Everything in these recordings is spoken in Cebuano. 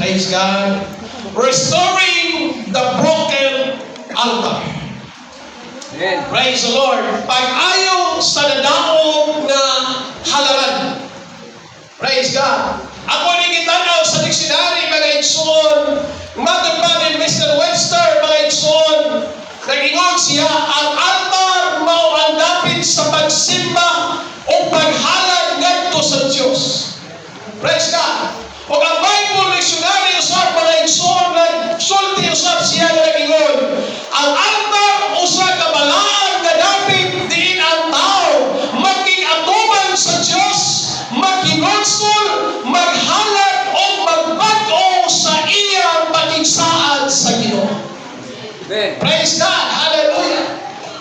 Praise God. Restoring the broken altar. Amen. Praise the Lord. Pag-ayo sa nadaog nga halaran. Praise God. Ako ni gitanaw sa dictionary, mga igsoon, matod pa ni Mr. Webster, mga igsoon, nag-ingon siya, ang altar mao ang dapit sa pagsimba o paghalad ngadto sa Dios. Praise God. O ang Bible dictionary usab, mga igsoon, nagsulti usab siya nga nag-ingon, ang altar usa ka balaan nga dapit diin ang tao makig-atubang sa Dios, maghinulsol, maghalad o magbag-o sa iyang pakigsaad sa Ginoo. Amen. Praise God! Hallelujah!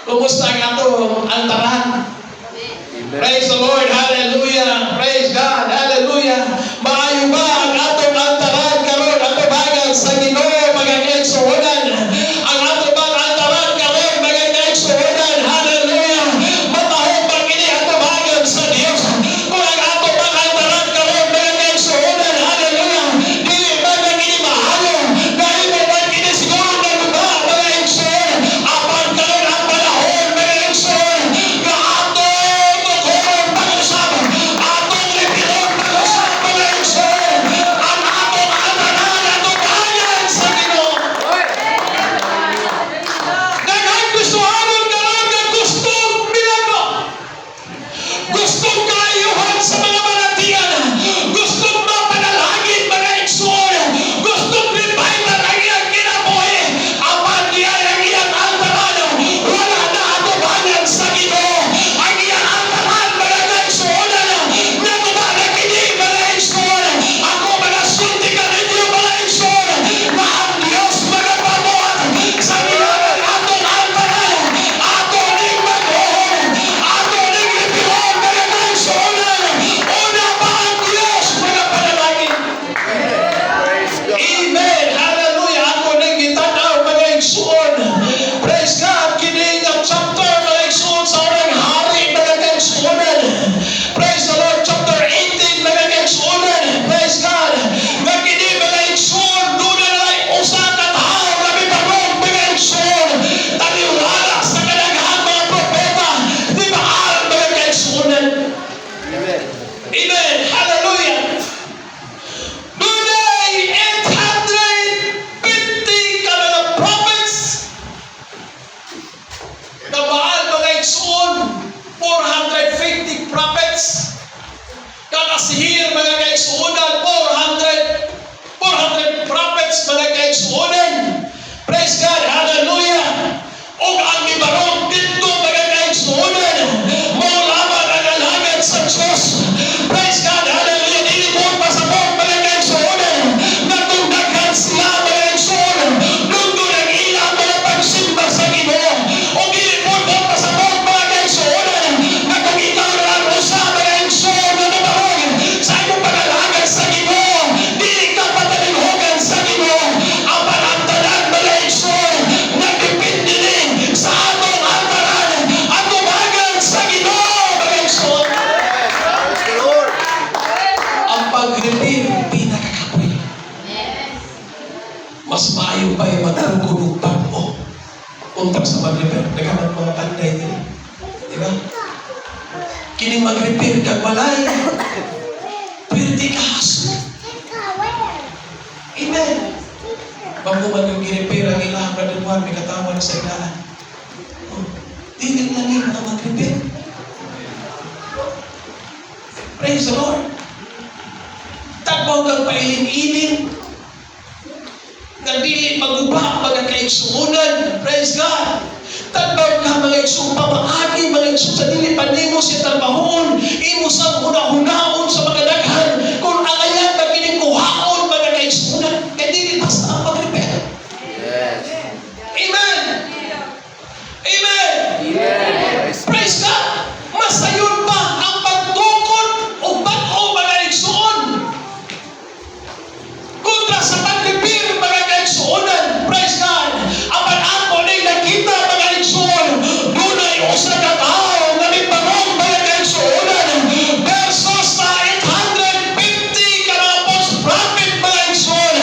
Kumusta ang atong altaran? Amen. Praise the Lord! Hallelujah! Praise God! Hallelujah! Maayo ba ang atong altaran karon atubangan sa Ginoo, mga kaigsuonan? Ang ato bang altaran karon, mga kaigsuonan? Hallelujah! Mataho ba kini atubangan sa Dios? Kung ang ato bang altaran karon, mga kaigsuonan, hallelujah, dili ba na kini maayo? Dahil mo ba kini siguro naguba, mga igsoon? Apan karon ang panahon, mga igsoon, nga atong tukoron pag-usab, atong repair-on pag-usab, mga igsoon, ang atong altaran atubangan sa Ginoo. Daghang gustuhanon karon nga gustong milagro. Gustong kaayuhan sa mga balatian. Gustong mapanalangin, mga igsoon. Gustong revival ang iyang kinabuhi. Apan diya ang iyang altaran, wala na atubangan sa Ginoo. Ang iyang altaran, mga kaigsuonan, naguba na kini, mga igsoon. Ako magasulti kaninyo, mga igsoon, na ang Dios magapabuhat sa iyang atong altaran. Ato ning bag-ohon. Ato ning repair-on, mga kaigsuonan. Una pa ang Dios mga panalangin. Praise God. Amen. Hallelujah. Ako nang gitanaw, mga igsoon. Praise God. Kini nga chapter, mga igsoon, sa unang Hari, mga kaigsuonan. Praise the Lord. Chapter 18, mga kaigsuonan. Praise God. Nga kini, mga igsoon, duna na usa ka tawo nga mibarog, mga igsoon. Taliwala sa kadaghang mga propeta ni Baal, mga kaigsuonan. Amen. Amen. Hallelujah. Dunay 850 ka mga prophets na Baal, mga igsoon, 450 prophets. Kakasihir, mga kaigsuonan, 400 400 prophets, mga kaigsuonan. Praise God, hallelujah. Ug ang mibarog dito, mga kaigsuonan, mao lamang ang alagad sa Diyos. Praise God, hallelujah. Dili mo pasabot, mga kaigsuonan, nga kung daghan sila, mga igsoon, dugtong ang ilang mga pagsimba sa Ginoo. O dili mo pasabot, mga kaigsuonan, nga kung ikaw na lang usa, mga igsoon, nga mibarog sa imong pag-alagad sa Ginoo, dili ka patalinhugan sa Ginoo. Apan ang tanan, mga igsoon, nagdepende ni sa atong altaran atubangan sa Ginoo, mga igsoon. Praise the Lord. Ang pag-repair, pinakakapoy. Mas maayo pa yung magtukod og bag-o unta sa mag-repair. Nagaman mga panday nila. Di ba? Kining mag-repair kag balay, pwede ka haso. Amen. Bago man yung gi-repair ang ilang, Brother Juan, may katawan sa ilaan. Oh, dili lang yung mga mag-repair. Praise the Lord. Tagbaw kang pailing-iling nga dili maguba, mga kaigsuonan. Praise God. Tagbaw ka, mga igsoon, pamaagi, mga igsoon, sa dili pa nimo siya trabahoon, imo sa huna-hunaon sa mga daghan kung angayan ba kining kuhaon, mga kaigsuonan, kay dili basta ang pag-repair. Yes. Amen. Amen. Amen. Praise Praise God. Masayon pa ang pagtukod o bag-o, mga igsoon, kontra sa pag-repair, mga kaigsuonan. Praise God. Apan ako ning nakita, mga igsoon, dunay usa ka tawo nga mibarog, mga kaigsuonan, versus sa 850 ka mga false prophet, mga igsoon.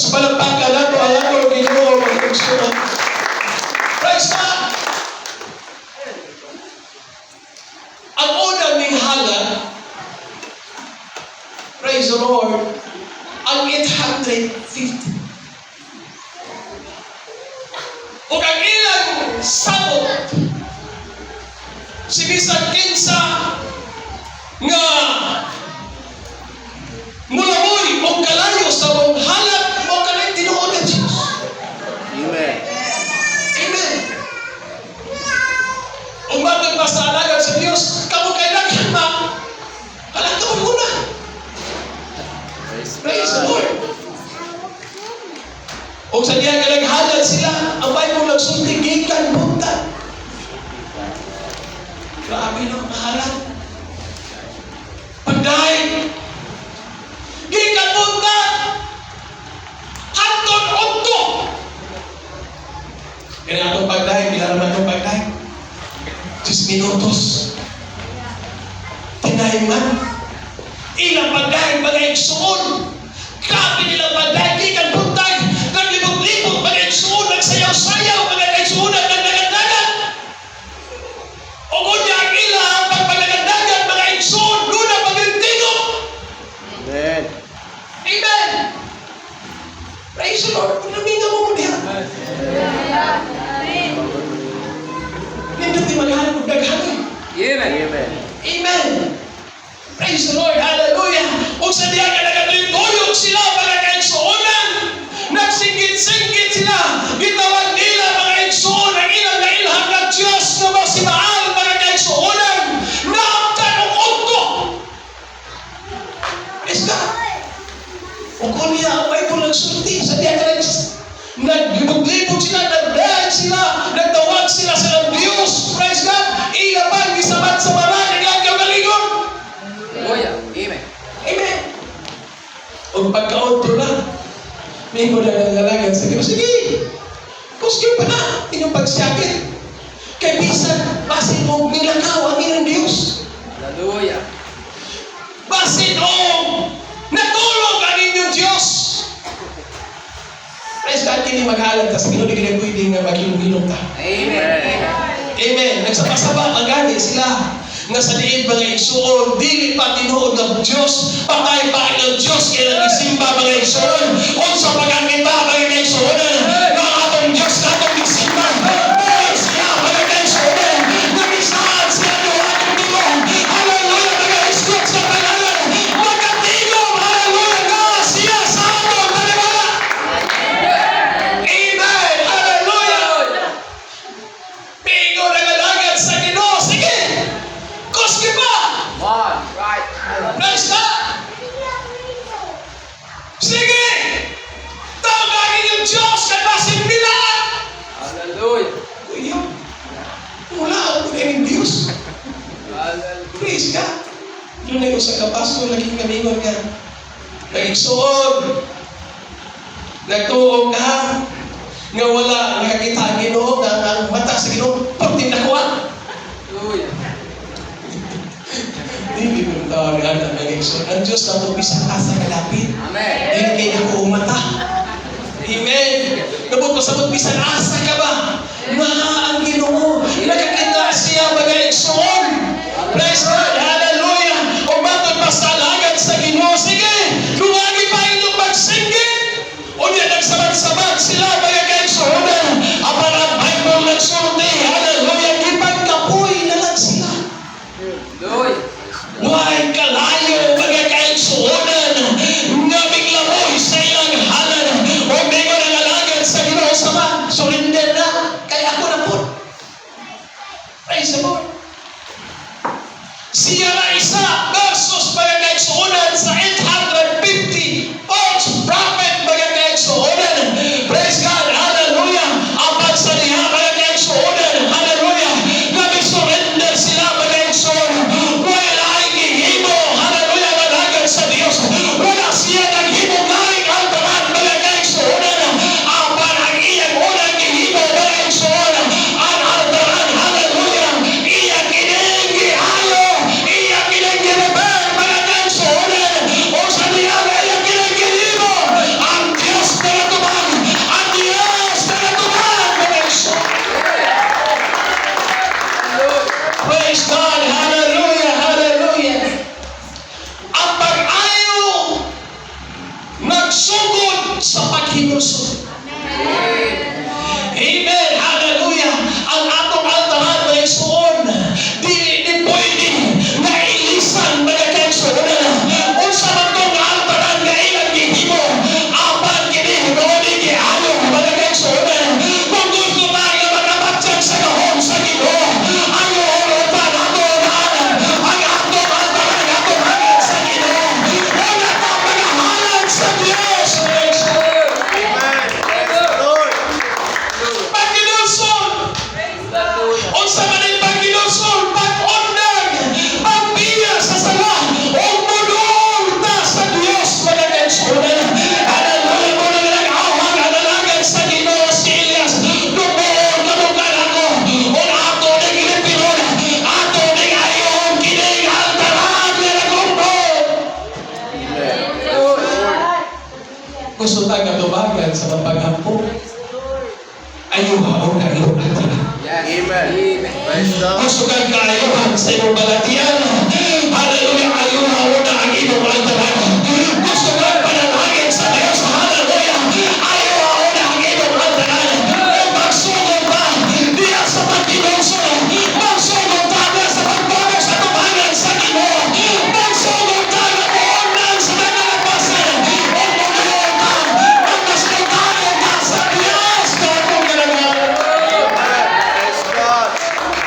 So palakpakan nato ang atong Ginoo, mga kaigsuonan. Praise God! Ang unang ninghalad, praise the Lord, ang 850. Ug ang ilang sabot, si bisan kinsa nga mulaboy o kalayo sa mong halad, mao kanang tinuod ng Diyos. Amen. Amen. Ug matod pa sa alagad sa Diyos, kamo kay daghan ma, kalakaw mo na. Praise Praise the God. Lord. Ug sa diha nga naghalad sila, ang Bible nagsulti gikan buntag. Grabe no, mahalad. Pagdaig. Gikan buntag. Hantod udto. Kaya atong pagdaig, pila naman atong pagdaig? 10 minutos. Tinay man. Ilang pagdaig, mga igsuon. Grabe nilang pagdaig, gikan buntag. Naglibot-libot, mga igsuon, nagsayaw-sayaw, mga igsuon, nagdagan-dagan. O kunya ang ilang pagpagdagan-dagan, mga igsuon, duna pagrintigo. Amen. Amen. Praise the Lord. Kung naminga mo mo diha. Nindot ni maghanap og daghan. Amen. Amen. Amen. Praise the Lord. Hallelujah. Ug sa diha nga nagatuyok sila, mga kaigsuonan. Nagsinggit-singgit sila. Gitawag nila, mga igsuon, ang ilang nailhan nga Diyos nga mao si Baal, mga kaigsuonan. Naabtan og udto. Praise God. Ug kunya ang Bible nagsulti sa diha nga naglibot-libot sila, nag-dance sila, nagtawag sila sa ilang Diyos. Praise God. Ila man gisabat sa baran ang ilang kaugalingon. Hallelujah. Amen. Amen. Ug pagkaudto na, mingon na ng alagad sa Diyos, "Sige, kusgi pa na inyong pagsiyakit. Kay bisan, basin og nilakaw ang inyong Diyos. Hallelujah. Basin og natulog ang inyong Diyos." Praise God, kini maghalad ta sa Ginoo, di kini pwede nga maghilom-hilom ta. Amen. Amen. Nagsabasaba ang gani sila nga sa diin, mga igsuon, dili pa tinuod ng Diyos, patay pa ang Diyos kaya nag-isimba, mga igsuon. Unsa pagkakita, mga igsuonan, nga ang atong Diyos na atong gisimba, buhay siya, mga kaigsuonan, nagisaad siya no atong tulong. Hallelujah, mga isgot sa pangalan, makatingog, hallelujah, nga siya sa atong taliwala. Amen. Hallelujah. Mingon ang alagad sa Ginoo, "Sige, kuski pa." One. Right. Praise God. Sige, tawagin inyong Diyos kay basin bilaan. Hallelujah. Kuya, wala ang ng Diyos. Hallelujah. Praise God. Yun ay usa ka pastor lagi kamingon nga, "Nagigsuon, nagtuo ka nga wala nakakita ang Ginoo, nga ang mata sa Ginoo perting nakuha." Hallelujah. Dili ko tawag nga mga igsoon. Ang Diyos na bisan asa kalapit. Amen. Dili kay dako mata. Amen. Nabot ko sabot bisan asa ka ba? Nga ang Ginoo nakakita siya, mga igsoon. Praise God. Hallelujah. O matod pa sa alagad sa Ginoo, "Sige, luwagi pa inyong pagsinggit." Unya nagsabat-sabat sila, mga kaigsuonan. Apan ang Bible nagsulti. Hallelujah. Gipagkapoy na lang sila. Hallelujah. Why kalayo, mga kaigsuonan, nga miglaboy sa ilang halad. O mingon ang alagad sa Ginoo sama, "Surrender na, kay ako na po." Praise the Lord. Siya na isa versus, mga kaigsuonan, sa 850 false prophet, mga kaigsuonan. Praise God. Hallelujah. Apan sa diha, mga kaigsuonan. Hallelujah. Nag-surrender sila, mga kaigsuonan. Wala ay gihimo. Hallelujah. Alagad sa Diyos. Wala siya naghimo laing altaran, mga kaigsuonan. Apan ang iyang unang gihimo, mga kaigsuonan, ang altaran. Hallelujah. Iyang kining giayo. Iyang kining girepair, mga kaigsuonan. O sa diha nga iyang kining gihimo. Praise God. Gusto kang kaayuhan sa imong balatian. Hallelujah. Ayuha una ang imong altaran. Gusto kang panalangin sa Diyos. Hallelujah. Ayuha una ang imong altaran. O magsugod ba diya sa paghinulsol? Magsugod ta diya sa pagbago sa tubangan sa Ginoo. Magsugod ta nga muundang sa kalapasan. O muduol ta ang masinultanon ta sa Diyos nga atong galagaran. Praise God.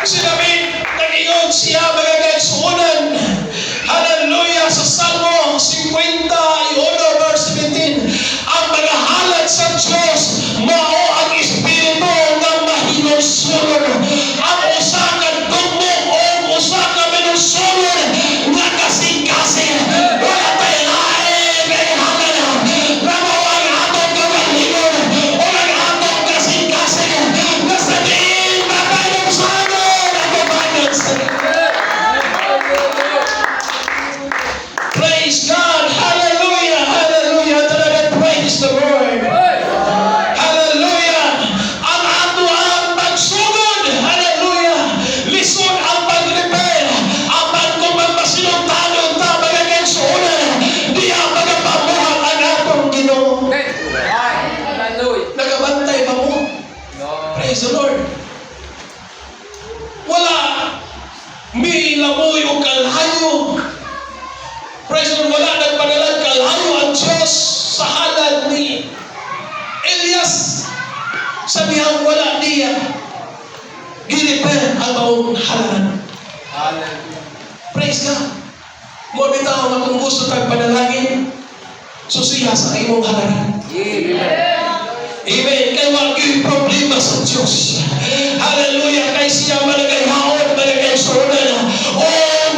Si David, nag-ingon siya, mga kaigsuonan. Hallelujah! Sa Salmo 51 verse 17, ang mga halad sa Diyos, mao ang espiritu nga mahinulsulon. Ang usa ka dugmok o usa ka minulsulon nga kasing-kasing. Wala tay lain nga ihalad na mao ang atong kaugalingon o ang atong kasing-kasing na sa diin makainumsanon ang tubangan sa Hallelujah. Praise God! Hallelujah! Hallelujah! Talaga, praise the Lord! Hallelujah! Ang ato ang pagsugod! Hallelujah! Lisod ang pag-repair! Apan kung magmasinultanon ta, mga kaigsuonan, diya magapabuhat ang atong Ginoo. Amen. Hallelujah. Nagabantay ba mo? No. Praise the Lord. Wala milamoy o kalayo. Praise the Lord. Wala nagpadalag kalayo ang Diyos sa halad ni Elias. Sa dihang wala niya gi-repair ang maong halaran. Hallelujah. Praise God. Mo bitaw nga kung gusto tag panalangin, susiha sa imong halaran. Amen. Amen. Kay wa gyud problema sa Dios. Hallelujah. Kay siya managayhaon, managaysunan. O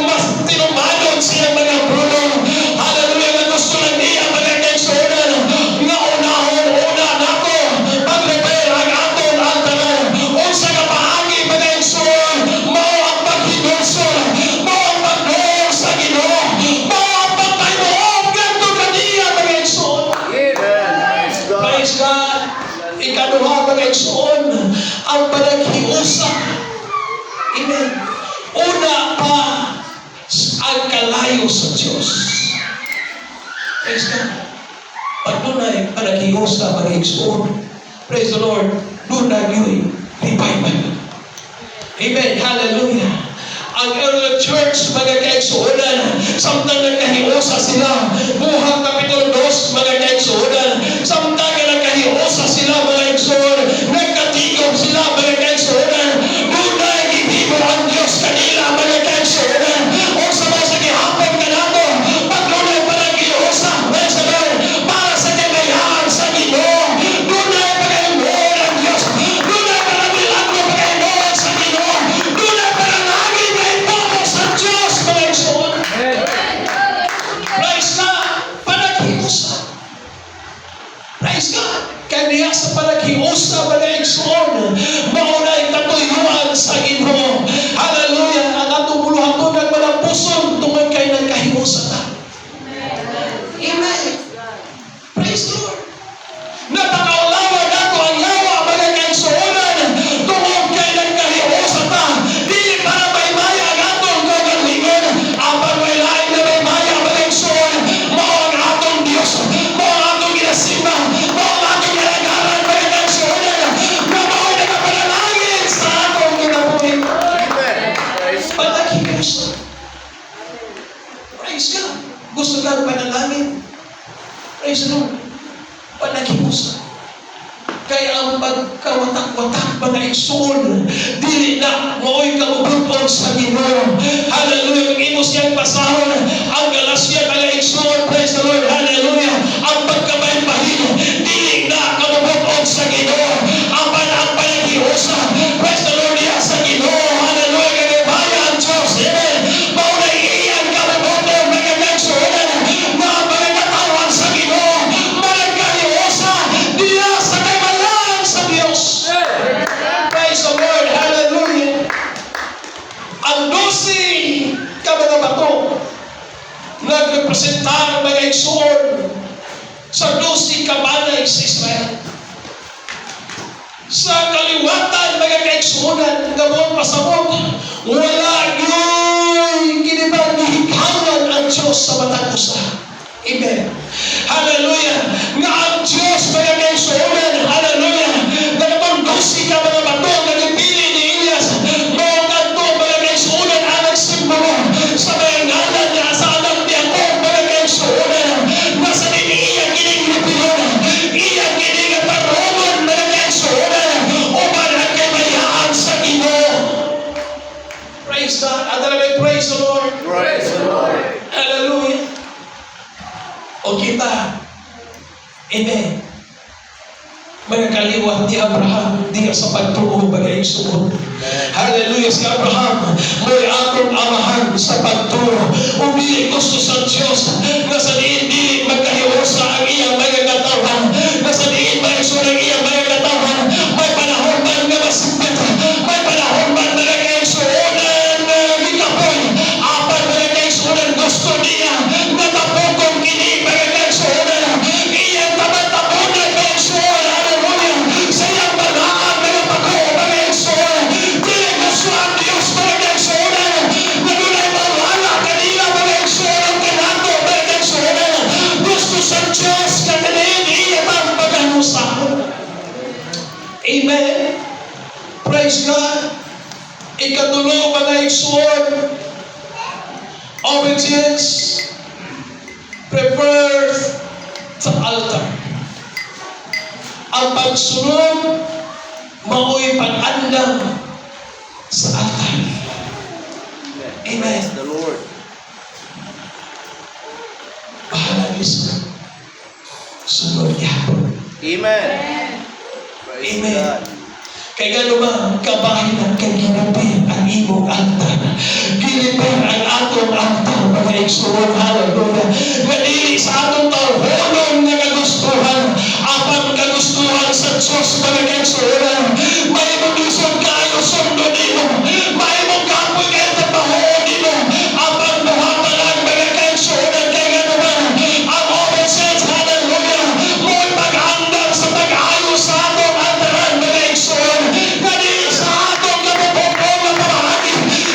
mas tinumanon siya mga pulong. Hallelujah. Nga gusto lang niya, mga kaigsuonan, nga unahon una nato pag-repair ang atong altaran. Unsa ka paagi, mga igsoon? Mao ang paghinulsol, mao ang pagduol sa Ginoo, mao ang pagpahimuom ngadto kaniya, mga igsoon. Amen. Praise God. Praise God. Ikaduha, mga igsoon, ang panaghiusa. Amen. Una pa ang kalayo sa Diyos. Praise God. Pag dunay panaghiusa, mga igsoon, praise the Lord, dunay gyud revival. Amen. Hallelujah. Ang early church, mga kaigsuonan, samtang nagkahiusa sila, Buhat Kapitulo 2, mga kaigsuonan, samtang nga nagkahiusa sila, mga igsoon, nagkatigom sila, mga kaigsuonan, dunay gihimo ang Diyos kanila, mga kaigsuonan. O sa mga sa gihapon kanato, pag dunay panaghiusa, praise the Lord, para sa kamayan sa Ginoo, dunay pagayuon ang Diyos, dunay panamilagro pagayuon sa Ginoo, dunay panalangin na ipamo sa Diyos, mga igsoon. Amen. Praise God! Panaghiusa. Praise God! Kaya niya sa panaghiusa, mga igsoon, maunay katuyuan sa Ginoo. Hallelujah! Ang atong buluhaton nagmalampuson tungod kay nagkahiusa ta. Amen. Praise the Lord. Napakaulawa nato ang yawa, mga kaigsuonan, tungod kay nagkahiusa ta. Dili para maymaya ang atong kaugalingon, apan may lain na maymaya, mga igsoon, mao ang atong Diyos, mao ang atong ginasimba, mao ang atong ginagaran, mga kaigsuonan, na mao nagapanalangin sa atong kinabuhi. Amen. Praise God. Panaghiusa. Praise God. Gusto ka panalangin. Praise the Lord. Panaghiusa. Kaya ang pagkawatak-watak, mga igsoon, dili na mao'y kamubuton sa Ginoo. Hallelujah. Kung imo siyang basahon ang Galatia, mga igsoon, praise the Lord. Hallelujah. Ang pagkabahin-bahin, dili na kamubuton sa Ginoo. Apan ang panaghiusa, praise the Lord, diya sa Ginoo. Hallelujah. Kagabaya ang Diyos. Amen. Mao na iyang kamubuton, mga kaigsuonan, nga mga katawan sa Ginoo, managkahiusa diya sa kamayan sa Diyos. Praise the Lord. Hallelujah. Ang 12 ka mga bato nagrepresentar, mga igsoon, sa 12 ka banay sa Israel. Sa kaliwatan, mga kaigsuonan, nga mo pasabot, wala gyuy kinibang gihikawan ang Diyos sa matag usa. Amen. Hallelujah. Nga ang Diyos, mga kaigsuonan, hallelujah, nga katong 12 ka mga bato nga gipili ni Elias, mao kadto, mga kaigsuonan, ang nagsimbolo sa mga ngalan niya sa anak ni Jacob, mga kaigsuonan, nga sa iya kining lipiyon, iya kining tarungon, mga kaigsuonan, uban ang kabayaan sa Ginoo. Praise God. At may praise the Lord. Praise the Lord. Hallelujah. O kita, amen, mga kaliwat ni Abraham, diha sa pagtuo, mga igsoon. Hallelujah, si Abraham, may atong amahan sa pagtuo. Ug dili gusto sa Diyos nga sa diin dili magkahiusa ang iyang mga katawhan. Nga sa diin, mga igsoon, ang iyang mga katawhan, may panahon man nga masipit, may panahon man, mga kaigsuonan, nga gikapoy. Apan, mga kaigsuonan, gusto niya nga tapokon kini, mga kaigsuonan. Iyang taban-tabunan, mga igsoon, hallelujah, sa iyang balaan mga pako, mga igsoon. Dili gusto ang Diyos, mga kaigsuonan, nga dunay mawala kanila, mga igsoon, ang kanato, mga kaigsuonan. Gusto sa Diyos nga kaniin iya tang paghanusahon. Amen. Praise God. Ikatulo, mga igsoon, obedience prepares the altar. Ang pagsunod mao'y pag-andam sa altar. Amen. Praise the Lord. Bahala lisod. Sunod gyapon. Amen. Praise Amen. God. Kay ngano man, kabahin ang kay gi-prepare ang imong altar. Gi-prepare ang atong altar, mga igsoon, hallelujah. Nga dili sa atong tawhonon nga kagustuhan, apan kagustuhan sa Diyos, mga kaigsuonan. Mahimong lisod kaayo sundon nimo, mahimong kapoy kaayo trabahoon nimo, apan buhata lang, mga kaigsuonan, kay ngano man, ang obedience, hallelujah, mo'y pag-andam sa pag-ayo sa atong altaran, mga igsoon. Nga dili sa atong kabubut-on nga pamaagi,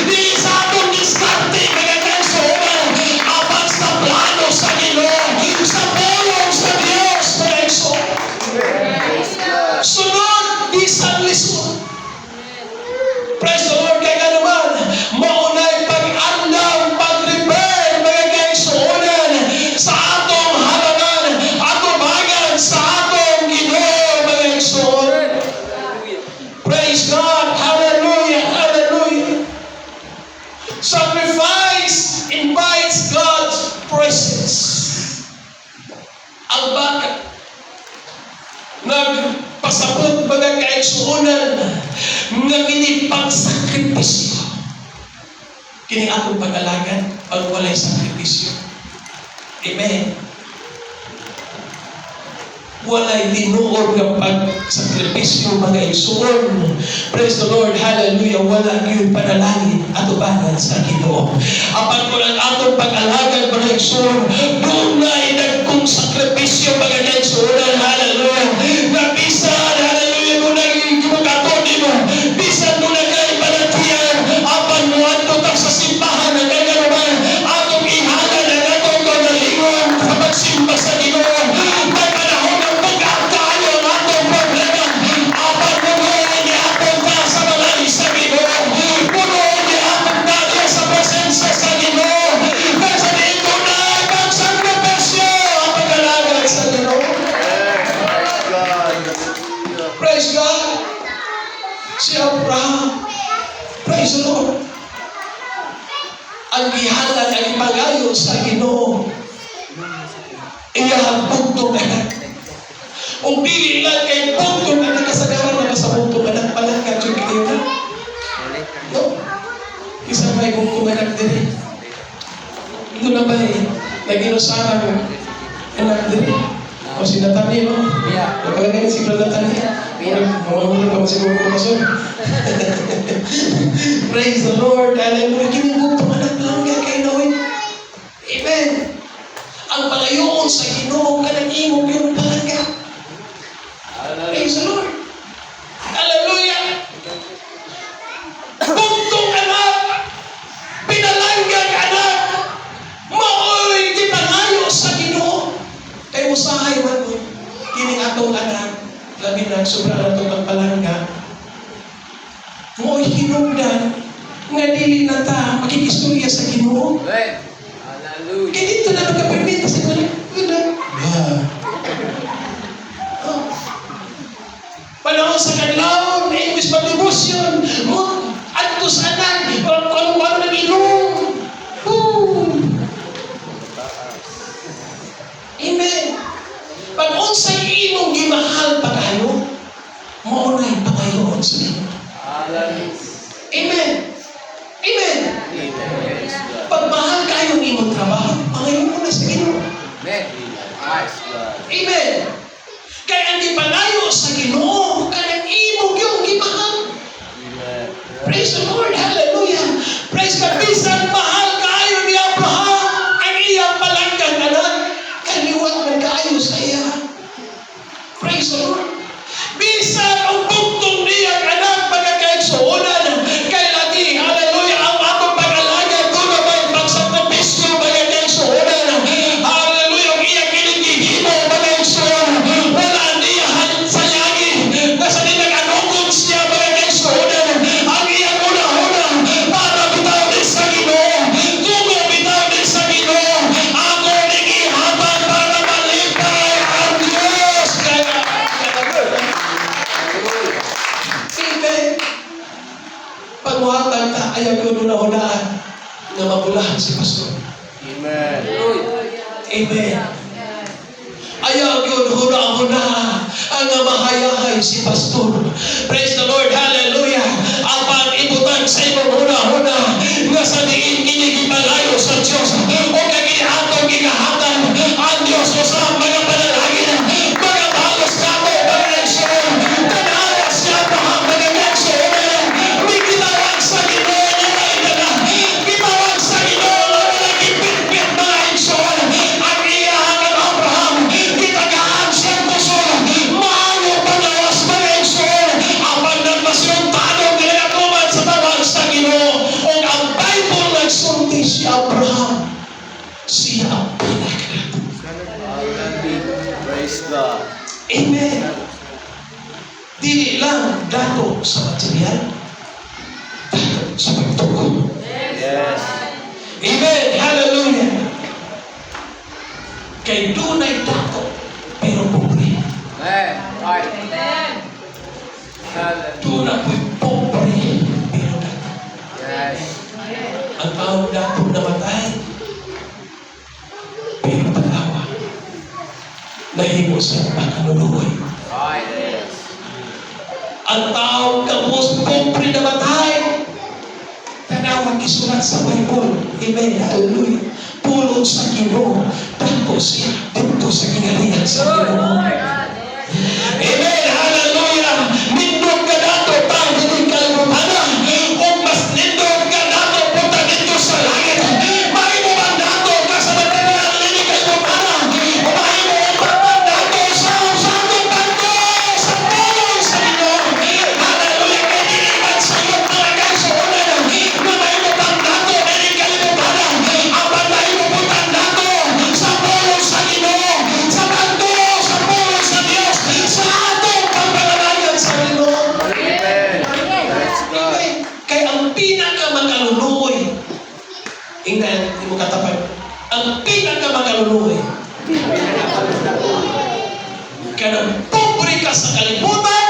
dili sa atong diskarte, mga kaigsuonan, apan sa plano sa Ginoo, sa pulong sa Dios, mga igsoon. Praise God. Sunod, bisan lisod. Praise the Lord, kay ngano man, maunay pag-andam, pag-prepare, mga kaigsuonan, sa atong halaman, atubangan sa atong Ginoo, mga igsoon. Praise God, hallelujah, hallelujah. Sacrifice invites God's presence. Ang baka nagpasabot, mga kaigsuonan, nga kini pagsakripisyo. Kini akong pag-alagad pag walay sakripisyo. Amen. Walay tinuod nga pagsakripisyo, mga igsoon. Praise the Lord, hallelujah. Wala gyud panalangin atubangan sa Ginoo. Apan kung ang atong pag-alagad, mga igsoon, dunay dagkong sakripisyo, mga kaigsuonan, hallelujah. Nga bisan, hallelujah, kung nagkimukaton nimo, bisan dunay kay balatian, apan moadto ta sa simbahan, ang kay man, atong ihalad ang atong kaugalingon sa pagsimba sa Ginoo. May panahon ng bugat kaayo ang atong problema. Apan mutuo gihapon ta sa balay sa Ginoo. Mutuo gihapon ta diya sa presensya sa Ginoo. Kaya sa dito na pagsakripisyo ang pag-alagad sa Ginoo. Praise God. Hallelujah. Praise God. Si Abraham. Praise the Lord. Ang gihalad, ang ipangayo sa Ginoo, iyang bugtong anak. Ug dili lang kay bugtong anak, kasagaran na sa bugtong anak palangga jud kayo na. No? Isa may bugtong anak diri. Ito na ba eh? Naginusara anak diri. O si Nathaniel, no? Yeah. Napalagay si Brother Nathaniel. Mawawala pa siguro ko kaso. Praise the Lord. Hallelujah. Kini bugtong anak lang kay Noe. Amen. Ang pangayoon sa Ginoo kanang imong yung palangga. Praise the Lord. Dili na ta makikistorya sa Ginoo. Amen. Hallelujah. Kaya dito na magka-permit sa Ginoo. Wala. Ah. Oh. Panahon sa kadlawon, imbis mag-devotion, mo adto sa anan, kung ano ng ilong. Boom! Amen. Pag unsay imong gimahal pagayo, mao na'y pangayoon sa Ginoo. Hallelujah. Amen. Amen. Amen. Praise God. Pag mahal kayo ang imong trabaho, pangayo mo na sa Ginoo. Amen. Praise God. Amen. Kay ang gipangayo sa Ginoo, kanang imong yung gimahal. Amen. Praise the Lord. Hallelujah. Praise God. Bisan mahal kaayo ni Abraham ang iyang palanggang anak, kaliwat man kaayo sa iya. Praise the Lord. Bisan ang bugtong niyang anak, mga kaigsuonan, kay lagi, hallelujah, ang atong pag-alagad, duna may pagsakripisyo, mga kaigsuonan, hallelujah, ang iyang kinigihimo, mga kaigsuonan, wala niya sayagi, nasa nag-anugod siya, mga kaigsuonan, ang iyang una-una, para bitaw din sa Ginoo, tugo bitaw din sa Ginoo, ako ning ihatag para malipay ang Diyos. Kaya, Amen. Pagmuhatag ta, ayaw ko huna-hunaan nga mabulahan si Pastor. Amen. Hallelujah. Amen. Ayaw yun huna-hunaan ang nga mahayahay si Pastor. Praise the Lord. Hallelujah. Apan ibutang sa imong huna-huna nga sa diin kini gipangayo sa Diyos o kay kini atong gigahatag ang Diyos usab mga panalangin, mga balos nato, mga igsoon. Tanawa si Abraham, mga igsoon, may gitawag sa Ginoo nga walay dala, gitawag sa Ginoo nga walay gipitpit, mga igsoon. Ang iyahang ang Abraham, gitagaan siyang kusog, maayo pagawas, mga igsoon, apan nagmasyon tanong nga sa tawag sa Ginoo. Ug ang Bible nagsulti, si Abraham siya ang pinakadato. Hallelujah. Praise God. Amen. Dili lang dato sa material, dato sa pagtuo. Yes. Amen. Hallelujah. Kay dunay dato, pero pobre. Amen. Right. Hallelujah. Duna po'y pobre, pero dato. Yes. Ang taong dato namatay, pero tanawa, nahimo sa makaluluoy. Right. Yes. Ang taong kapos pobre namatay, tanawa, gisulat sa Bible. Amen. Hallelujah. Pulong sa Ginoo, dato siya dito sa gingharian sa Ginoo. Amen. Hallelujah. Nindot ka dato tang hindi kalibutana. O mas nindot ka dato punta dito sa langit. Mahimo man dato ka sa material dili kalibutana. O mahimo man dato sa atong kanto sa pulong sa Ginoo. Hallelujah. Kay dili man sa iyong mga kaigsuonan na mahimo kang dato dili kalibutana. Apan mahimo putang dato sa pulong sa Ginoo, sa kanto sa pulong sa Dios, sa atong pagpanalangan sa Ginoo. Amen. Praise God. Amen. Kay ang pinakamakaluluoy, ingnan imo katapad, ang pinakamakaluluoy, kanang pobre ka sa kalibutan,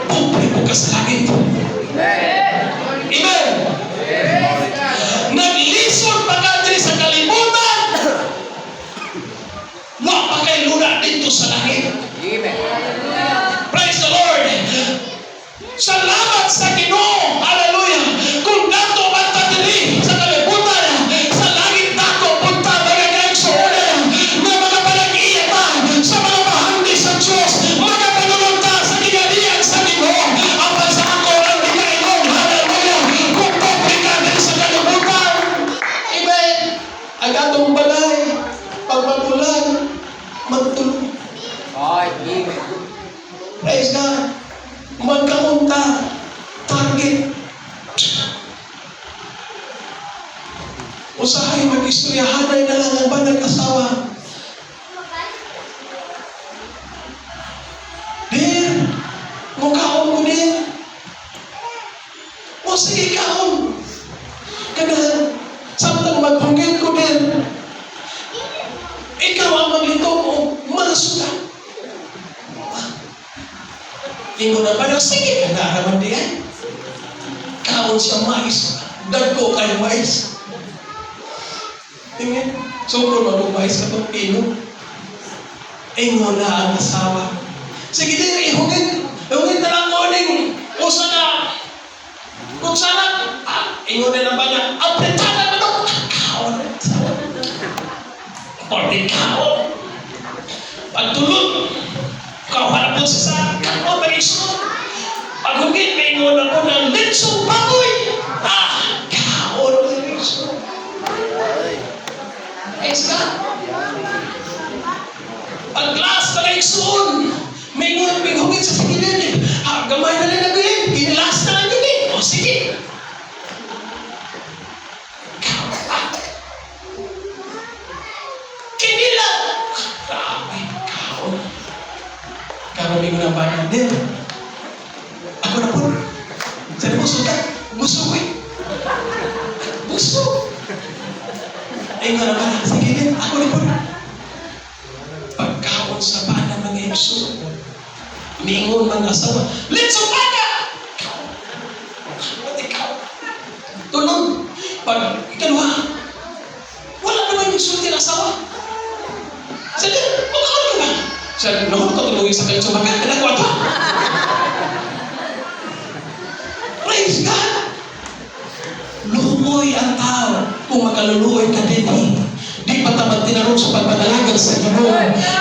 pobre mo ka sa langit. Amen. Amen. Naglisod pa ka diri sa kalibutan, wa pa kay luna dito sa langit. Amen. Praise the Lord. Salamat sa Ginoo. Hallelujah. Kung dato man ta diri sa kalibutan, sa langit dako punta, mga kaigsuonan, nga mga palag-iya ta sa mga bahandi sa Diyos, mga panulunta sa gingharian sa Ginoo. Apan sa ako ang gikaingon, hallelujah, kung pobre ka diri sa kalibutan. Amen. Ang atong balay, pag mag-ulan, magtulog. Right. Amen. Praise God. Magkaunta. Target. Usahay mag-istoryahanay na lang ang banag asawa. Dear, mukaon ko din. Sige, kaon. Kanahan, samtang maghungit ko din, ikaw ang maglitok o masuka. Ingon na ba, sige, kana naman diay. Kaon siya mais. Dagko kayo mais. Amen. So, kung mag mais ka pang pino, ingon na ang asawa. Sige din, ihungit. Ihungit na lang ko ning usa ka kutsara. Ah, ingon na lang ba niya, apretada na to. Kaon na asawa. Porte kaon. Pagtulog, kawan po siya sa kaon, mag-isunod. Paghungit, may ingon na po ng litsong baboy. Ah, kaon na litson. Ay. Praise God. Yummy. Pag last mga igsoon, may ingon, may hungit sa sigilin. Ha, gamay na lang nagbilin. Inilas na lang yun eh. O sige. Kaon. Ah. Kinila. Grabe, kaon. Karon may ng bana din. Ako na po. Sabi mo, suka. Busog eh. Busog. Ay nga naman, sige din, ako na po. Pagkaon sa bana mga igsoon, miingon mga asawa, "Litson baka!" Kaon. Ikaw. Tulog. Pag ikaduha, wala naman yung sulti ng asawa. Sabi, magkaon ka ba? Sabi, no, tutuloy sa kayo sa baka, kanang pa. Praise God! Luoy ang tao kung makaluluoy ka din eh. Di pa ta magtinarong sa pagpanalangin sa Ginoo.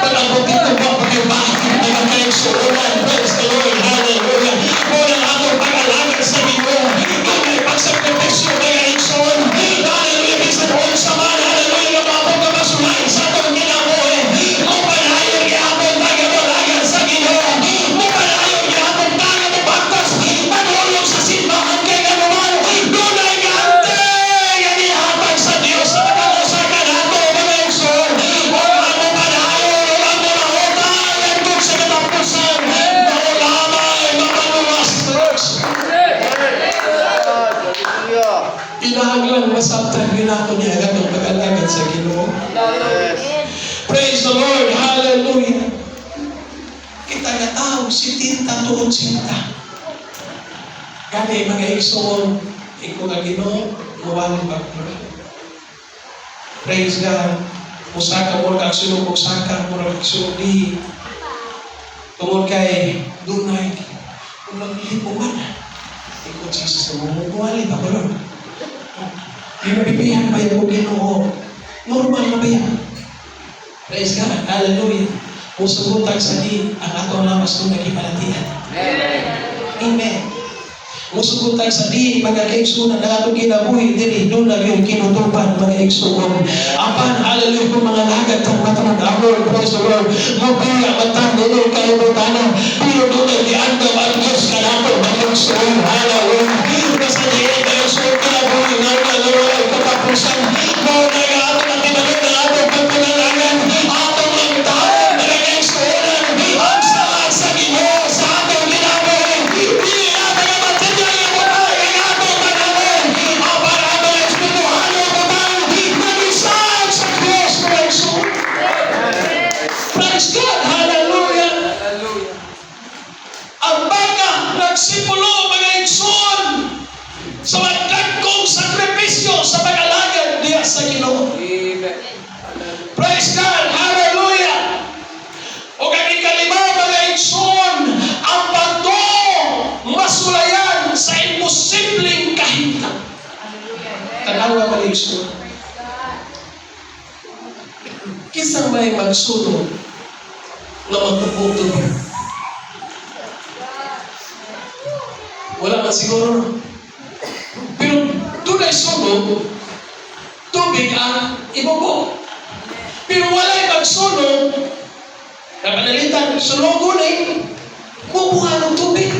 Pag-abot dito, wa pa kayo bakit mga kaigsuonan. Praise the Lord. Hallelujah. Muna ang atong pag-alagad sa Ginoo. Kung may pagsakripisyo mga igsoon. Hallelujah. Bisan unsa man. Hallelujah. Maabot ka masulay sa atong kinabuhi. Mupadayon gihapon pag-alagad sa Ginoo. Mupadayon gihapon tayo mobaktas. Manulog sa simbahan kay nganuman. Dunay gante nga gihatag sa Dios sa matag usa kanato mga igsoon. Ug ang mupadayon ug ang mamahutang ngadto sa katapusan. Mao lamang mapaluwas. God. Hallelujah. Kinahanglan masabtan ginato niya ang atong pag-alagad sa Ginoo. Yes. Praise the Lord. Hallelujah. Kita nga tao, 70 to 80. Gani mga igsoon, iko nga Ginoo, muwang pag. Praise God. Musaka mo kag sulog og saka mo kag sulog di. Tungod kay dunay kung lipuman. Iko Jesus na mumuwali ba ko, Lord? Di mabibihan ba yung Ginoo? Normal na ba yan? Praise God. Hallelujah. Musugot sa di ang atong lawas kung nagipalatian. Amen. Amen. Musugot sa di mga kaigsunan ang atong kinabuhi diri doon na yung kinutuban mga igsuon. Apan, hallelujah, kung mga lagad kang matunod Lord, praise the Lord. Mubiya matang dili kayo butana, pero doon ay giandam ang Diyos kanato mga igsuon. Hallelujah. Basta di mga igsuon kinabuhi nga na Lord ay katapusan. Mao na nga ato ang tinanong ng atong pagpanalangan, atong ang tao mga kaigsuonan, ang saad sa Ginoo sa atong kinabuhi. Dili na mga material nga butang ang atong panahon. Apan ang mga espirituhanong butang nag-isag sa Diyos mga igsoon. Praise God! Hallelujah! Hallelujah. Ang baka nagsipulo mga igsoon sa magdagkong sakripisyo sa pag-alagad diya sa Ginoo. Amen. Praise God! Hallelujah! O ang ikalima mga igsoon, ang bato masulayan sa imposibleng kahimtang. Tanawa mga igsoon. Kinsa may magsunog nga magtubog tubig? Wala man siguro. Pero dunay sunog, tubig ang ibubo. Pero walay magsunog, napanalitan, sunogon eh, bubuhan ng tubig.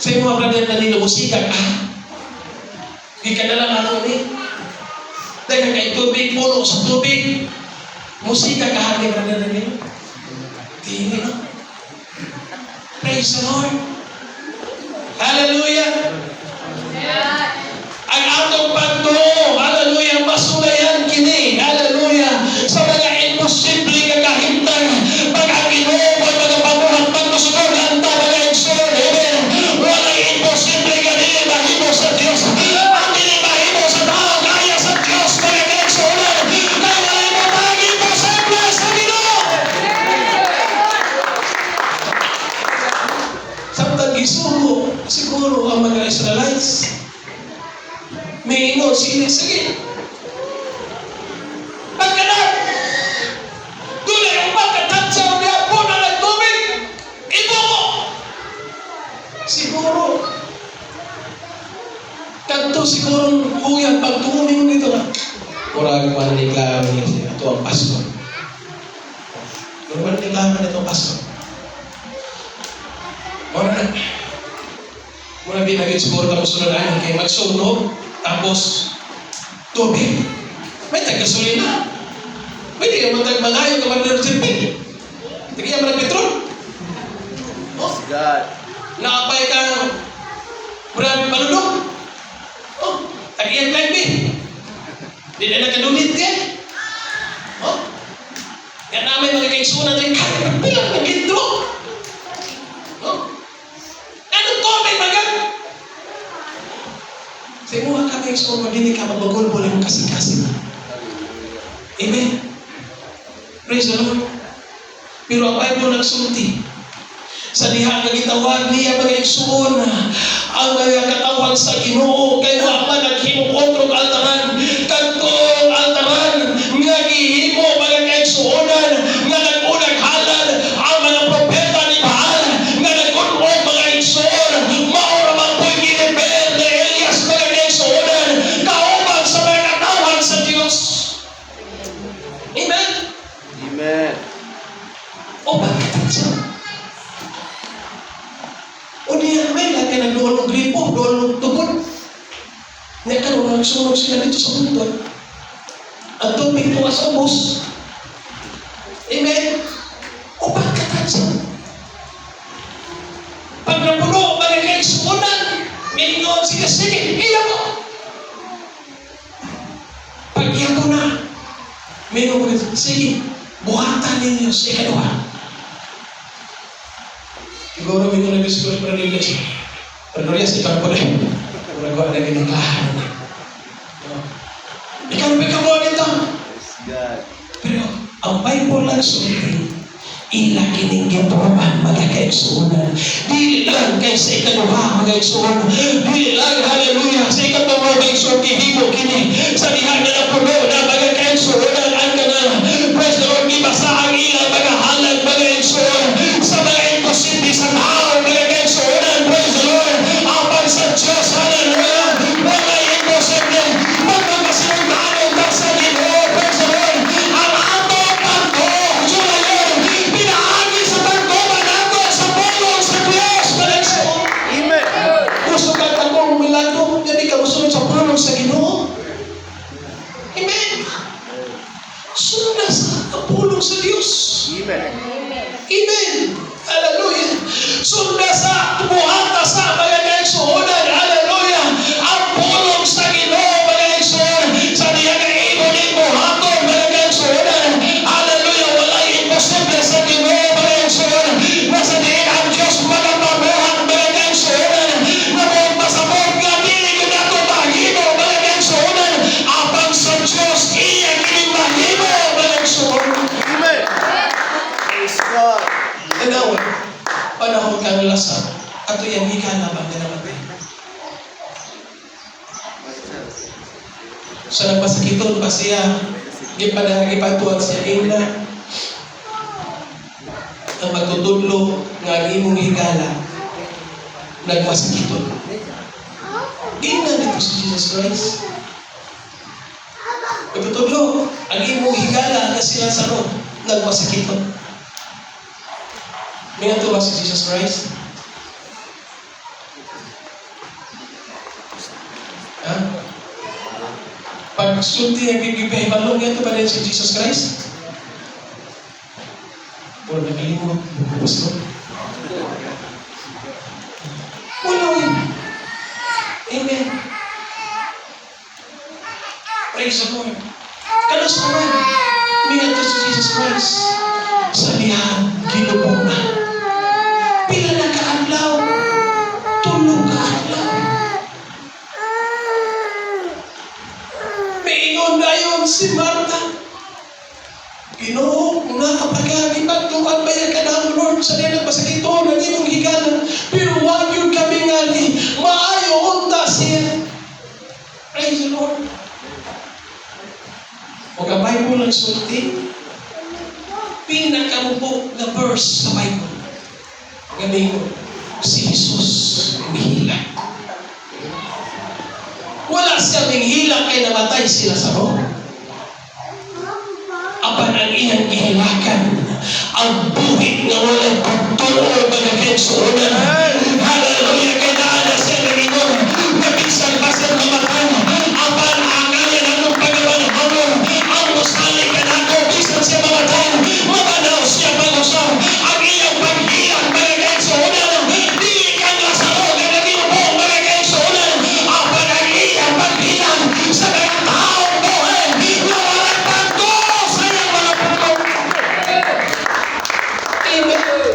Sa imo brother Danilo, musika ka. Di ka na lang ano ni. Dahil kay tubig, puno sa tubig. Musika ka hali, brother Danilo. Di, no? Praise the Lord. Hallelujah! Ang atong pagtuo, hallelujah, masulayan kini, hallelujah, sa mga imposible nga kahimtang. Pag ang Ginoo mo'y mga pamuhat, pagmusunod ang ta, mga igsoon, amen. Walay imposible nga dili mahimo sa Dios. Ang dili mahimo sa tao, kaya sa Dios, mga kaigsuonan. Kay walay butang imposible sa Ginoo. Samtang gisugo, siguro ang mga Israelites, may ingon sila, "Sige. Pagkanak, dulay ang pagkatantsaw niya po na ng tubig, ibuko." Siguro, kadto siguro kuya, pagtuunin mo dito na, murag man ni klaro niya siya, ito ang pastor. Murag man ni klaro nito ang pastor. Mura na, mura di naging siguro tapos sunod ay kay magsunog, tapos tubig. May tag-gasolina. Pwede ka man mangayo ka man ng silbi. Tigiya man ng petrol. Oh, God. Naapay kang murag malulog. Oh, tag-iyang plan B. Di na nagkadulit ka. Oh. Yan namin mga kaigsunan rin, kaya bilang ng litro. Oh. Anong tubig magan? Sa imuha ka mga igsoon, dili ka magbagulbol imong kasing-kasing. Amen. Praise the Lord. Pero ang Bible nagsulti, sa diha nga gitawag niya, mga igsoon, ang mga katawhan sa Ginoo kay wa man naghimo otrong altaran. Kadtong altaran nga gihimo, mga kaigsuonan, nga nag-unang halad ang mga propeta ni Baal nga nag-unog, mga igsoon, mao ra man po'y girepair ni Elias, mga kaigsuonan, kauban sa mga katawhan sa Dios. Amen. Amen. O pagkatantsa. O niya, may lagi nagduol og gripo, duol og tubod. Nga karon nagsunog sila dito sa bundok. Ang tubig po sa ubos. Amen. O pagkatantsa. Pag napuno, mga kaigsuonan, mingon sila, "Sige, iya mo." Pag iya ko na, mingon ko, "Sige, buhatan ninyo sa ikaduha." Siguro mingon na siguro para nila siya. Pero Norias, ikaw po na. Murag wa na ginikahan. Ikaw ba ikaw nito? Praise God. Pero ang Bible lang sulti, ila kining gituohan, mga kaigsuonan. Dili lang kay sa ikaduha, mga igsuonan. Dili lang, hallelujah, sa ikatulo, mga igsuon, gihimo kini. Sa diha nga napuno na, mga kaigsuonan, ang kanang, praise the Lord, gibasa ang ilang mga halad, mga igsuon, sa mga imposible sa tao, mga kaigsuonan, praise the Lord, apan sa Diyos, hallelujah, walay imposible. Magmakasinungaling ka sa Ginoo, praise the Lord, ang atong pagtuo, sulayon, pinaagi sa pagtuman nato sa pulong sa Diyos, mga igsuon. Amen. Gusto ka akong milagro, hindi ka musunod sa pulong sa Ginoo. Amen. Sunod sa pulong sa Diyos. Amen. Amen. Hallelujah. Sunda sa buhata sa mga kaigsuonan. Hallelujah. Ang pulong sa Ginoo, mga kaigsuonan. Sa diha nga imo ni buhaton, mga kaigsuonan. Hallelujah. Walay imposible sa Ginoo, mga kaigsuonan. Nasa diin ang Diyos magapabuhat, mga kaigsuonan. Na mo pasabot nga dili gyud ato mahimo, mga kaigsuonan. Apan sa Diyos iya kining mahimo, mga kaigsuonan. Amen. Praise God. Tanawa, panahon kang lasap, ato yung higala ba nga namatay? Sa nagpasakiton pa siya, gipadahagipatuan siya, ingna, ang magtutudlo nga ang imong higala, nagmasakiton. Ingna dito si Jesus Christ. Magtutudlo, ang imong higala nga si Lazaro, nagmasakiton. May ba si Jesus Christ? Ha? Pag sulti ang gigipahibalo, nga ba din si Jesus Christ? Puro nakalimot, bukubos no? Wala yun. Amen. Praise the Lord. Kanus-a man, miadto si Jesus Christ sa dihang gilubong na. Pila na kaadlaw? 3 ka adlaw. Miingon dayon si Marta, "Ginoo, kung naa pa ka, gibagtuan ba yan ka na, Lord, sa diha nagpasakiton ang imong higala?" Pero wa gyud kami ngali, maayo unta siya. Praise the Lord. O ang Bible ang sulti, pinakamubo nga verse sa Bible. Nga mingon, si Jesus mihilak. Wala siya minghilak kay namatay si Lazaro. Apan ang iyang gihilakan, ang buhi nga walay pagtuo, mga kaigsuonan. Hallelujah! Kay naa na siya nangingon, na bisan pa siya mamatay, apan ang kaya nakong pagabanhawan, ang musalig kanako, bisan siya mamatay, mabanaw siya pag-usab. Ang iyang paghilak, mga kaigsuonan, dili kang Lazaro nga nagilubong, mga kaigsuonan, apan ang iyang paghilak sa mga taong buhi, nga walay pagtuo sa iyang mga pagtuo. Amen.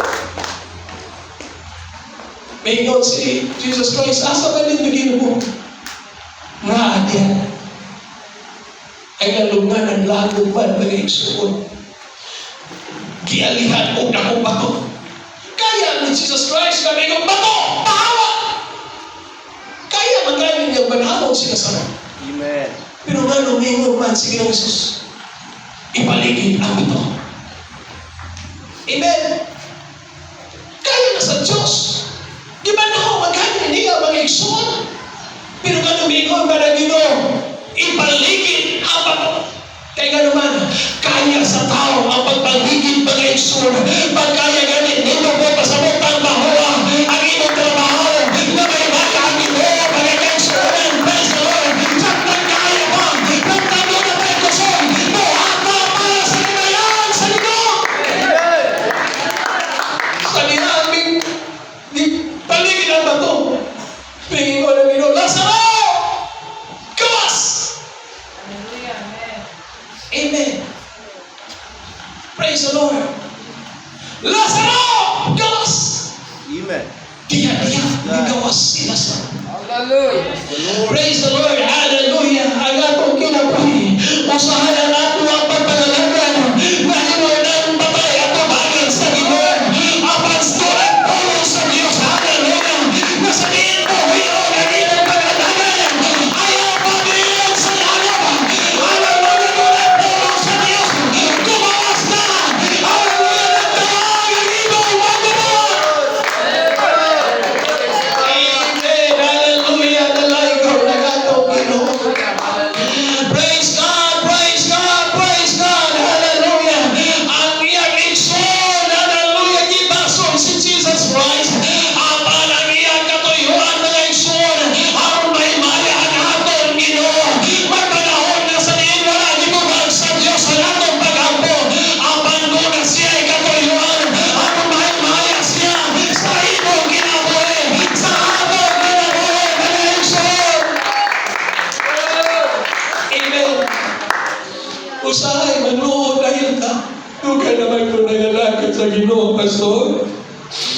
Mingon si Jesus Christ, "Asa ba ninyo gilubong?" Nga diyan. Ay nalungan ang lagom man, mga igsuon. Gialihan og dakong bato. Kaya ni Jesus Christ na mingon, "Bato, pahawa!" Kaya man gani niyang banhawon si Lazaro. Amen. Pero nga mingon man si Ginoong Jesus, "Ipaligid ang bato." Amen. Kaya na sa Diyos. Di ba na magani niya mga igsoon? Pero nga mingon man ang Ginoo, "Ipaligid ang bato." Kay nga naman, kaya sa tao ang pagpaligid, mga igsoon. Pagkaya ganit, nimo po pasabot ang mahuwa ang imong trabaho na may baka ang Ginoo, mga kaigsuonan. Praise the Lord. Samtang kaya pa, samtang duna pa'y kusog, buhata para sa himayan sa Ginoo. Amen. Sa diha aming di paligid ang bato. Mingon ang Ginoo, "Lazaro! Gawas!" Amen. Praise the Lord. "Lazaro! Gawas!" Amen. Diha diha, gawas si Lazaro. Hallelujah. The Lord. Praise the Lord. Hallelujah. Ang atong kinabuhi, usahay ang ato ang pagpangalagad. Mahimo ng patay atubangan sa Ginoo. Apan ang pulong sa Diyos. Hallelujah. Na sa diin buhi ang imong pag-alagad, ayaw pabilin sa langit. Hallelujah. Ang pulong sa Diyos. Gumawas na. Hallelujah. Nagtawag ang imong magbubuhat. Amen. Hallelujah. Dalaygon ang atong Ginoo. Praise God, praise God, praise God. Hallelujah. Ang iyang igsoon, hallelujah, gibasol si Jesus Christ. Apan ang iyang katuyuan, mga igsoon, aron mahimaya ang atong Ginoo. May panahon na sa diin wala gitubag sa Diyos ang atong pag-ampo. Apan duna siya'y katuyuan, aron mahimaya siya sa imong kinabuhi, sa atong kinabuhi, mga igsoon. Amen. Usahay, manuod dahil ka. Dugay naman ko nangalagad sa Ginoo, Pastor.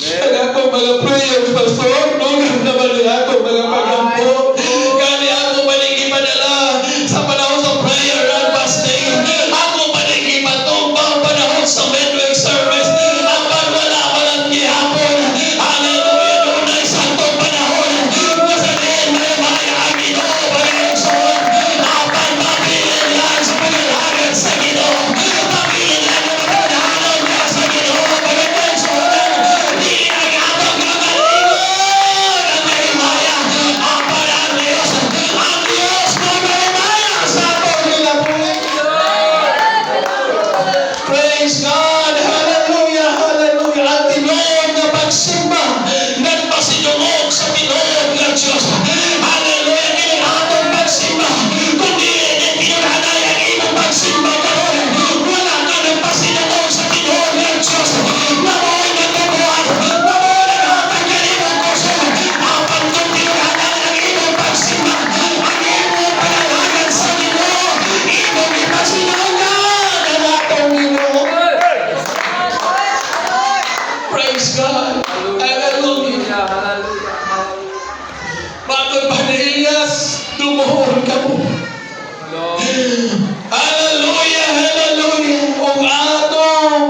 Ang akong mga prayers, Pastor, dugay naman ni ako mga pagampo. Gani ako panig ipadala sa panahon sa prayer and fasting. Ako panig ipatubaw panahon sa midweek service. Apan wala man gihapon. Hallelujah, dunay saktong panahon. Na sa diin may maya ang Ginoo, mga igsoon. Apan mabilin lang sa pag-alagad sa Ginoo. Mabilin lang na mapunahanon ka sa Ginoo, mga igsoon. Lumuhod kamo. Lord. Hallelujah, hallelujah. Ug atong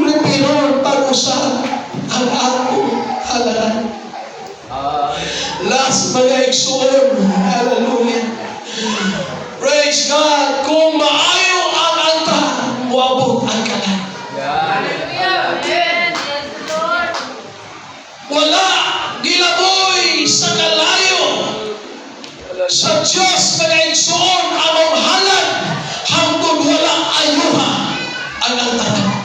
repair-on pag-usab ang atong halaran. Last, mga igsuon, hallelujah. Praise God. Kung maayo ang altar, muabot ang kalan. Yeah. Amen. Yes, Lord. Wala gilaboy sa kalayo sa Diyos, mga igsuon, among halad hangtod wala ayuha ang altaran.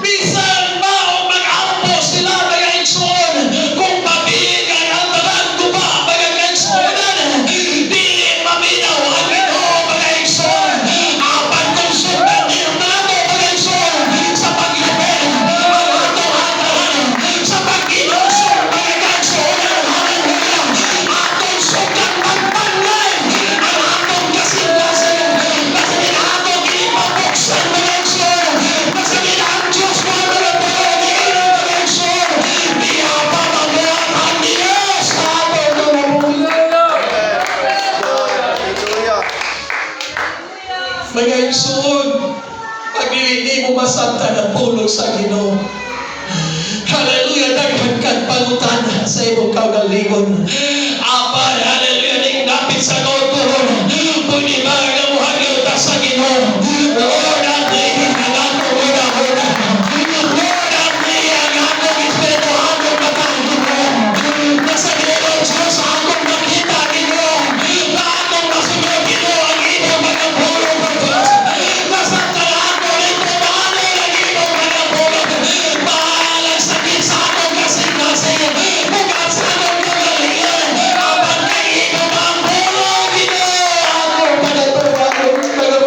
Bisan ba o mag-ampo sila, mga igsuon, kung mabig ang altaran, guba, mga kaigsuonan, dili maminaw ang Ginoo, mga igsuon. Apan kung sundan nato, mga igsuon, sa pag-repair ang atong altaran, sa pag-inusor, mga kaigsuonan, hallelujah, atong sugdan magpanlay ang atong kasing-kasing, masagin atong ipabuksan, mga igsuon, masagin ang Diyos mga mga mga igsuon, diha pa mabuhat ang Diyos sa atong kinabuhi. Hallelujah. Mga igsuon, pag dili mo masabtan ang pulong sa Ginoo, hallelujah, daghan kang pangutana sa imong kaugalingon. Apan, hallelujah, ning dapit sa kauturon, pwede ba nga muhagyo ta sa Ginoo? Lord, ang atong huna-huna. Lord, ang atong espiritu, atong mata, Ginoo. Nasa Ginoo, Diyos, akong makita, Ginoo. Na akong masunod, Ginoo, ang imong mga pulong, Diyos. Nasabtan ako nito, paano ang imong mga pulong. Bahalag sakit sa akong kasing-kasing. Bugat sa akong kagalingon. Apan kay imong ang pulong, Ginoo. Ako pagatuwa, mga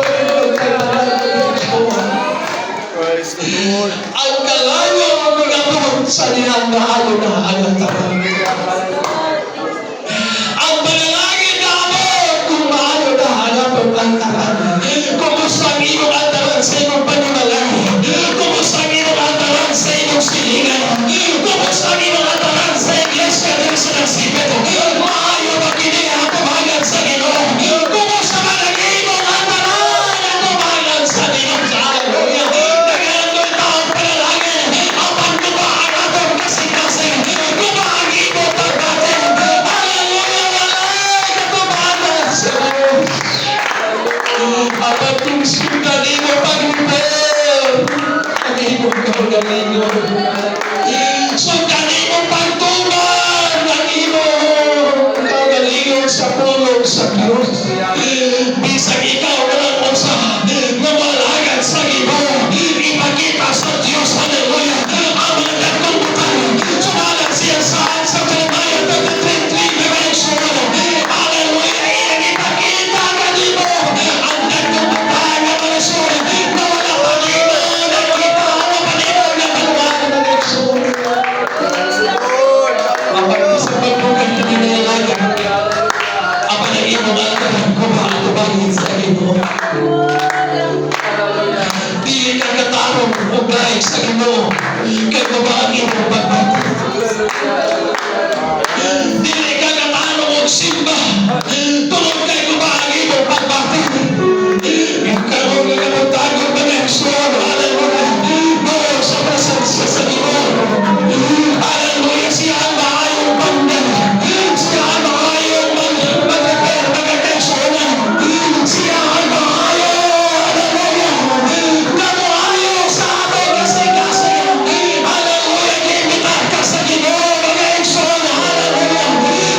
Praise the Lord. Ang kalayo mga sa dihang maayo na ang altaran. Ang panalangin na abot kung maayo na ang atong altaran. Kumusta ang imong altaran sa imong panunalangin? Kumusta ang imong altaran sa imong silingan? Kumusta ang imong altaran sa iglesia diri sa Nasipit? Maayo ba kini ang atubangan sa Ginoo? Kumusta man ang imong altaran atubangan sa Ginoo? Hallelujah! Daghan ko'y taong panalangin. Apan guba ang atong kasing-kasing. Guba ang imong pagbati. Hallelujah! Walay katubangan sa Diyos. Apan kung sundan imo pag-repair ang imong kaugalingon. Sundan imo pagtuman ang imong kaugalingon sa pulong sa Diyos. Bisag ikaw na lang usa nga malagad sa Ginoo, ipakita sa Diyos, hallelujah, ang mga dakong butang. Sumalat siya sa Jeremiah 33:3, mga igsoon. Hallelujah, iyang ipakita kanimo ang dakong butang nga mga igsoon na wala pa nimo nakita, wala pa nimo nakalungan, mga igsoon. Praise the Lord. Apan sa pagbugat na minalaga, apan ang imong altaran guba atubangin sa Ginoo. Dili ka katarong og laik sa Ginoo kay guba ang imong pagbati. Dili ka katarong og simba tungod kay guba ang imong pagbati. Karon nga kabuntagon, mga igsoon, hallelujah, doon sa presensya sa Ginoo. Hallelujah, siya ang maayong banda. Siya ang maayong mag-repair, mga kaigsuonan. Siya ang maayo, hallelujah, na moayo sa atong kasing-kasing. Hallelujah, giimbitar ka sa Ginoo, mga igsoon, hallelujah.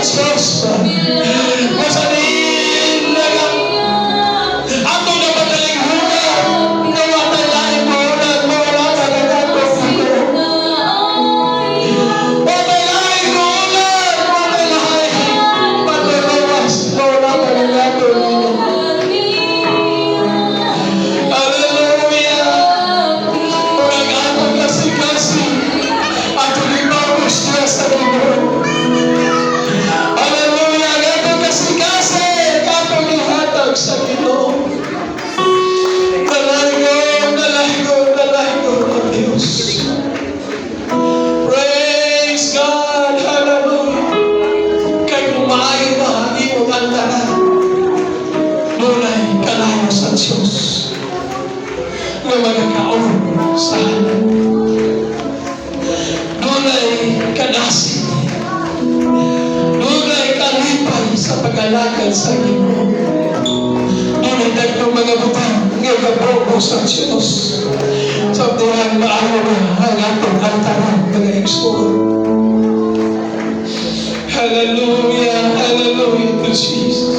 Diyos. Basta diin na nga ato na matalinghugan, nga wa tay laing buonan, mawala ta ang atong Ginoo. Wa tay laing buonan, wa tay laing patuluwas, mawala ta ang atong Ginoo. Hallelujah! Kung ang atong kasing-kasing, atong ibabos niya sa Ginoo. Hallelujah! Ang atong kasing-kasing, atong ihatag sa Ginoo. Dalaygon, dalaygon, dalaygon ang Diyos. Praise God! Hallelujah! Kay kung maayo ba ang imong antaran, dunay kalayo sa Diyos nga magakaon sa halad. Dunay kadasig. Dunay kalipay sa pag-alagad sa Ginoo. Dunay daghang mga butang nga gabobo sa Diyos. Sa dihang maayo na ang atong antaran, mga igsoon. Hallelujah, hallelujah to Jesus.